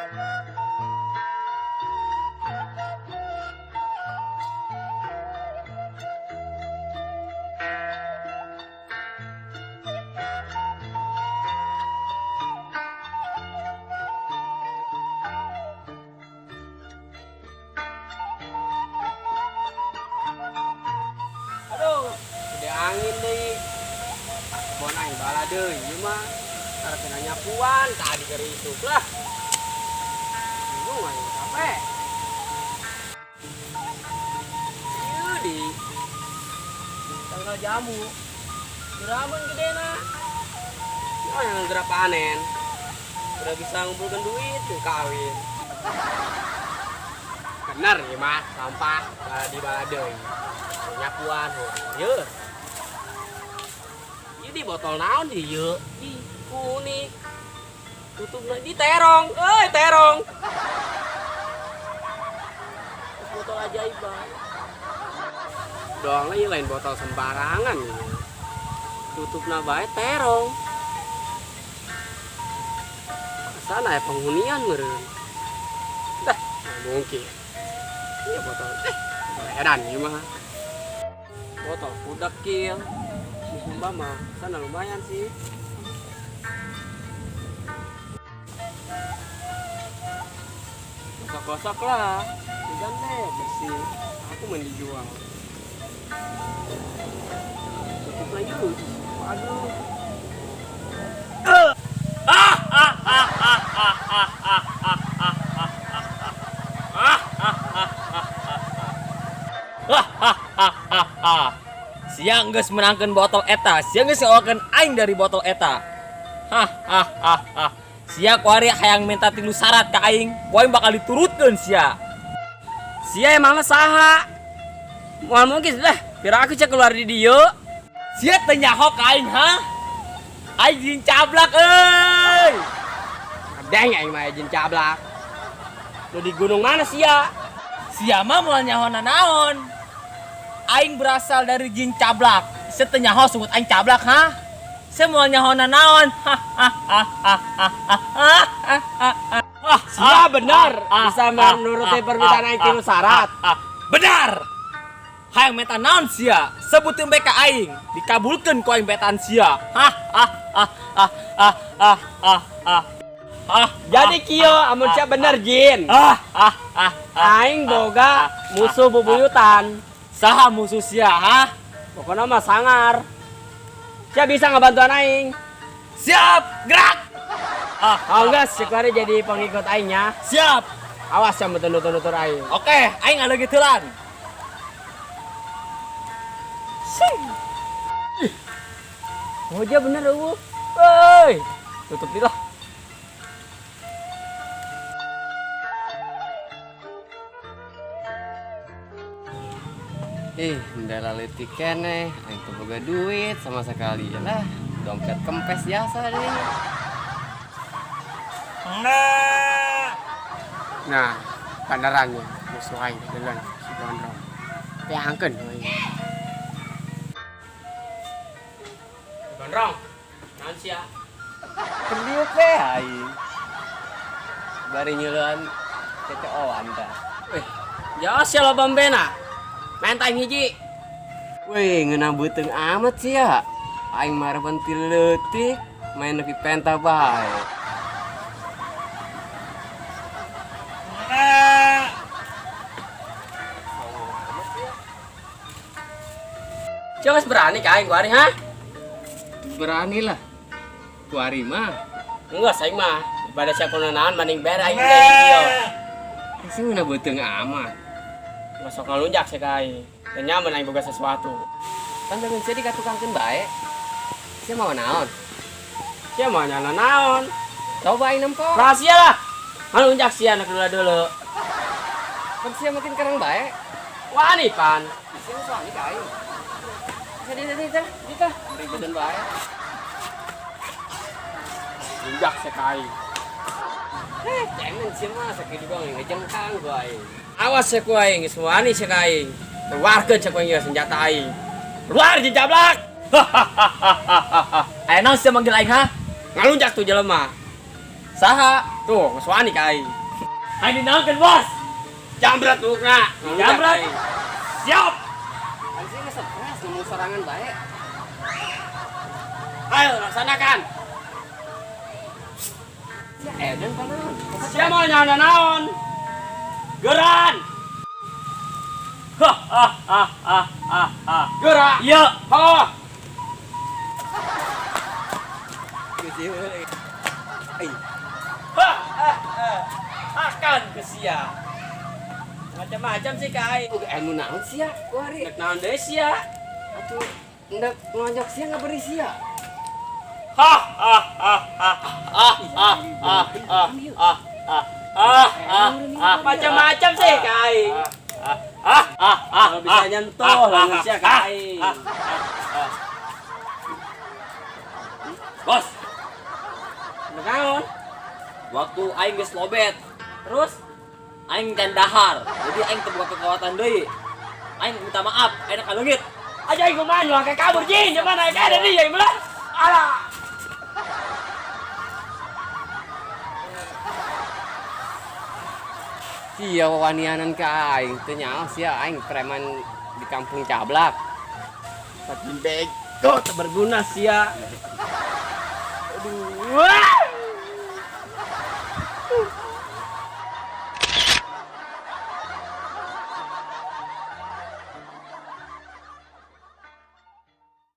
Aduh, gede angin deui. Bon aing bala deui ieu mah. Arek kena nyapuan tadi keur isuk lah. Bingung aing capek. Ieu di tangkal jambu. Geramun gedena. Oh, yang gerak panen. Udah bisa ngumpulkan duit tuh kawin. Bener ya mah, sampah di bala deui. Nyapuan oh. Ye. Ieu di botol naon di ieu? Ih, kuning. Tutup di terong. Euy, terong. Terus botol ajaib bae. Doang ieu lain botol sembarangan ieu. Tutupna bae terong. Sana ya penghunian meureun. Dah, nggak mungkin. Iya botol. Botol edan ieu mah. Botol kuda kil. Di Sumba mah sana lumayan sih. Gosok-gosok lah. Hujan deh bersih. Aku main dijual. Tutup lagi lu. Waduh. Sia geus menangkeun botol eta, sia geus ngawakeun aing dari botol eta. Hahaha. Sia kuari hayang minta tilu syarat ka aing, ku aing bakal diturutkeun sia. Sia emangnya saha? Moal mungkin lah. Biar aku cek keluar di dieu. Sia teu nyaho ka aing, ha? Aing jin cablak euy. Kadang aing mah jin cablak. Lu di gunung mana sia? Sia mah moal nyaho naon. Aing berasal dari jin cablak. Sia teu nyaho sungut aing cablak, ha? Sia moal nyaho naon. Sia benar bisa menuruti permintaan aing tilu syarat. Benar. Hayang menta naon sia? Sebutin bae ka aing, dikabulkeun ku aing betan sia. Hah. Jadi kieu amun sia bener jin. Ah ah ah. Aing boga musuh bubuyutan. Saha musuh sia, ha? Pokoknya mah sangar. Sia bisa ngebantuan aing. Siap, gerak. Ah, Oh enggak, si Kuari jadi pengikut aingnya. Siap. Awas ya nutur-nutur aing. Oke, aing ngaleugitelan. Oh dia bener eueuh. Woi, tutup di lah. Ih, ndala leutik keneh, aing teu boga duit sama sekali lah. Dompet kempes biasa deh. Nah, beneran ya musuh aing beneran si Gondrong. Teangkeun aing. Gondrong. Naon sia? Kerdiuk teh aing. Bari nyeuleun ceceoan tah. Wih, jauh sia lo bambena. Main aing hiji. Wih, ngeunah beuteung amat sih ya. Aing maraban ti leutik, main nepi penta bae. Sia geus berani ka aing kuari ha? Berani lah. Kuari mah. Enggak, aing mah. Daripada sia kuno naon mending bere aing teh ieu. Sih ngeunah beuteung amat. Nggak sok ngalunjak sia ka aing. Dan nyaman aing boga sesuatu. Kan jangan sia dikatukangkeun bae. Sia mau naon? Sia mau nyana naon? Coba aing nempo. Rahasia lah. Ngalunjak sia anak dulu dulu. Kan sia makin kerang bae. Wani pan. Sia mah wani ka aing. Sia di di di di tah. Ribetan bae. Lunjak sia ka aing. Jangan sia mah sakit juga ngejengkang gua aing. Awas sia ku aing, geus wani sia ka aing. Keluarkeun sia ku aing senjata aing. Keluar jin cablak. Aya naon sia manggil aing, ha? Ngalunjak tuh jelema. Saha? Tuh, geus wani ka aing. Aing dinaonkeun, Bos. Jambret lukna. Jambret. Siap. Kan sih geus stres ngomong sorangan bae. Ayo laksanakan. Sia edan panaon. Sia mau nyaona naon? Geran. Hah ah ah ah ah ah. Gerak. Iya. Ha. Geus ieu. Ha. Ah, ah. Akan ke sia. Macam-macam sih ka aing. Uga ilmu naon sia kuari? Nek naon deui sia? Atuh ndek ngonjok sia ngaberi sia. Hah ah ah ah ah ah ah ah ah ah ah ah ah. Macam-macam sih ka aing. Ah ah ah. Kalau bisa nyentuh langsung sia ka aing. Bos, Nek naon? waktu aing geus lobet, Terus aing can dahar. Jadi aing teu boga kekuatan deui. Aing minta maaf, aing ka leungit. Aja aing kumaha nyuang ka kabur jin, cuman aing ada nih aing belah. Alah. Sia wawanianan ka aing teu nyaho sia aing preman di kampung Cablak. Saking bego tak berguna sia. Aduh. Wah!